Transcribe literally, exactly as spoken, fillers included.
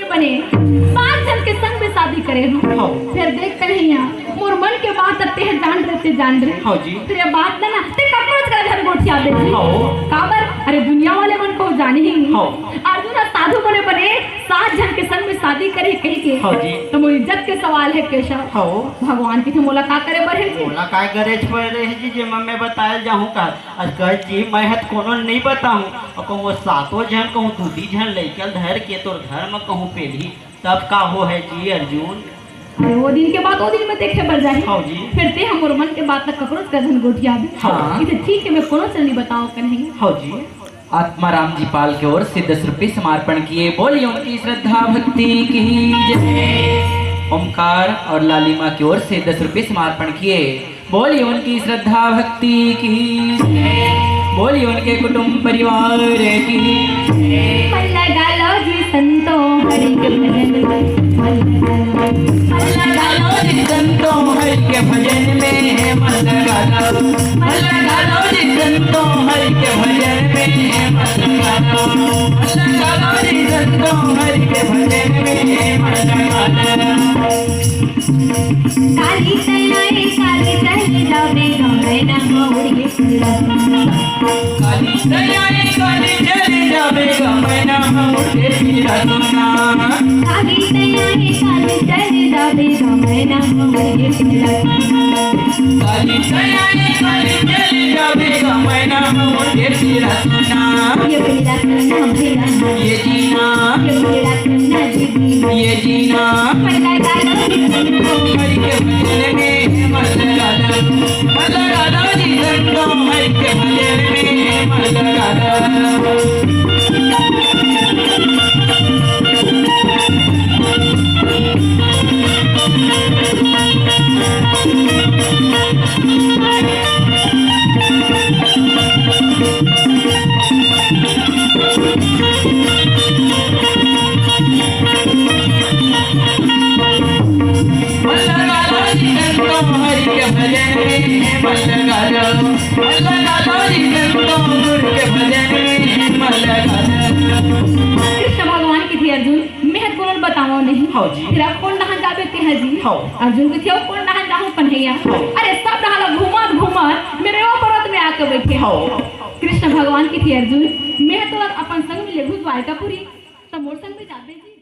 बने, सात झन के संग में शादी करे हूँ। हाँ। फिर देख कन्हैया, मोर मन के बात ते जान रहे, ते जान रहे। हाँ जी। फिर ये बात ना, ना, ते कपड़ा करा घर गोठिया दे जी। हाँ। काबर? अरे दुनिया वाले मन को जाने ही नहीं। हाँ। अर्जुन ह साधु बने बने, सात झन के संग में शादी करे कही के। हाँ जी। तो मोर इज्जत के सवाल है केशव। हाँ। भगवान की मोला का करे बर है जी? मोला का करे बर है जी, जे मैं बताए जाहूँ का? आज कहे जी, मैं हत कोनो नहीं बताऊँ। अउ कहूँ, वो सातों झन कहूँ, दूधी झन लइका ल धर के तोर घर म कहूँ पेलही, तब का हो है जी अर्जुन? अरे, वो दिन के बाद वो दिन में देखे बर जाही। हाँ जी। फिर ते हमर मन के बात ला ककरो से कदन गोठिया दे। हाँ। इसे ठीक है, मैं कोनो से नहीं बताओ कन्हैया। हाँ जी। आत्माराम जी पाल के ओर से दस रुपये समर्पण किए, बोलिए उनकी श्रद्धा भक्ति की जय। ओमकार और लालिमा की ओर से दस रुपये समर्पण किए, बोलिए उनकी श्रद्धा भक्ति की, बोलिए उनके कुटुंब परिवार की। मन लगा लो जी संतो हरि के भजन में, मन लगा लो, मन लगा लो जी संतो हरि के भजन में, मन लगा लो, मन लगा लो जी संतो हरि के भजन में, मन लगा लो, मन लगा लो जी संतो हरि के भजन में, मन लगा लो। काली तैयारी, काली चली जावे, गमे ना हो उड़िए पिला सुना। काली तैयारी, काली चली जावे, गमे ना हो उड़िए पिला सुना। काली तैयारी, काली चली जावे, गमे ना हो उड़िए पिला सुना। काली तैयारी, काली चली जावे, गमे ना हो उड़िए पिला सुना। ये पिला सुना, पिला सुना। ये जीना। ये पिला सुना, जीना। ये जीना। मन लगा लो जी संतो हरि के भजन में, मन लगा लो, मन लगा लो जी संतो हरि के भजन में, मन लगा लो। मन लगा लो जी संतो हरि के भजन में, मन लगा लो, मन लगा लो जी संतो गुरु के भजन में, मन लगा लो। कृष्ण भगवान कथे अर्जुन, मैं ह कोनो ल बतावंव नहीं। हाँ जी। फिर अब कोन डहान जाबे तेहा जी? हाँ। अर्जुन कथे, कोन डहान जाहूँ कन्हैया? हाँ। अरे सब डहान ला घूमत घूमत मैं रेवा पर्वत में आके बइठे हँव। हाँ। कृष्ण भगवान कथे अर्जुन, मैं ह तोला अपन संग में लेगहूँ द्वारिकापुरी, त मोर संग में जाबे जी?